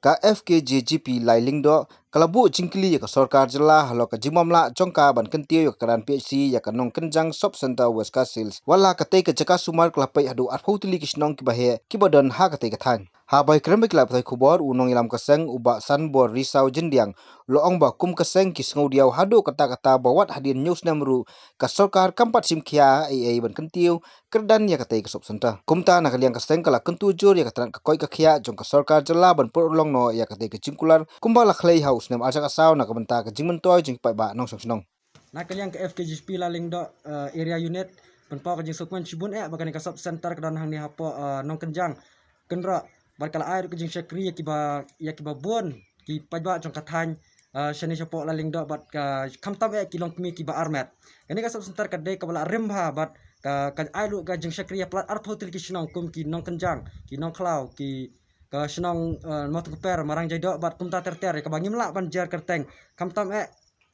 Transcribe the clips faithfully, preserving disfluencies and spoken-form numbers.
Ka F K J G P Lai Lyngdoh ka la buh jingkylli ïa ka sorkar jylla halor ka jingmamlah jong ka ban kyntiew ïa ka kyrdan P H C ïa ka Nongkynjang Sub Centre West Khasi Hills, wat la katei ka jaka sumar ka la peit haduh arphew tylli ki shnong kiba heh kiba don ha katei ka thaiñ. Haba ïakren bad ki lad pathai khubor, u nongïalam ka seng u Bah Sanbor Risaw Jyndiang u la ong ba kum ka seng ki sngewdiaw haduh katta katta ba wat hadien hynñiew snem ruh ka sorkar kam pat shim khia ei ei ban kyntiew kyrdan ïa katei ka Sub Centre. Kumta na ka liang ka seng ka la kyntu jur ïa ka tnat ka koit ka khiah jong ka sorkar jylla ban pynurlong noh ïa katei ka jingkular kumba la khlei ha u snem ar hajar arphew saw na ka bynta ka jingmyntoi jong ki paidbah nongshong shnong. Na ka liang ka F K J G P Lai Lyngdoh, eh, Area Unit, pynpaw ka jingsngewkmen shibun eh ba kane ka Sub Centre ka don hangne hapoh, eh, Nongkynjang, Kynroh, bad ka la ai ruh ka jingshakri ïa kiba, ïa kiba bun ki paidbah jong ka thaiñ, eh, shane shapoh Lai Lyngdoh bad ka khamtam eh ki longkmie kiba armet. Kane ka Sub Centre ka dei kaba la rim bha bad ka, ka ai ruh ka jingshakri ïa palat arphew tylli ki shnong kum ki Nongkynjang, ki Nongkhlaw, ki, ka shnong, eh, Mawtyrkhynpher, Marangjaidoh bad kumta ter ter ïa kaba ngim lah ban jer kyrteng. Khamtam eh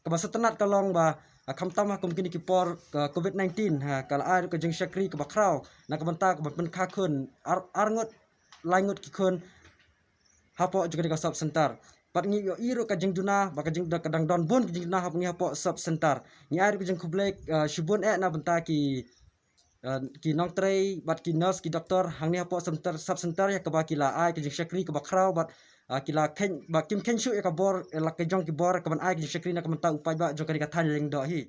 kaba sngewtynnat ka long ba, ah, khamtam ha kum kine ki por ka Covid nineteen, ha, ka la ai ruh ka jingshakri kaba khraw na ka bynta kaba pynkha khun ar, ar ngut, lai ngut ki khun hapoh jong kane ka Sub Centre. Bad ngi ïohi ruh ka jingduna, ba ka jingduna ka dang don bun ka jingduna hap ngi hapoh Sub Centre. Ngi ai ruh ka jingkhublei, ah, shibun eh na bynta ki, ah, ki nongtrei bad ki nurse, ki doktor hangne hapoh Sub Centre, Sub Centre ïa kaba ki la ai ka jingshakri kaba khraw bad, ah, ki la kheiñ, ba kim kheiñ shuh ïa ka bor, ïa la ka jong ki bor kaban ai ka jingshakri na ka bynta u paidbah jong kane ka thaiñ Lai Lyngdoh hi.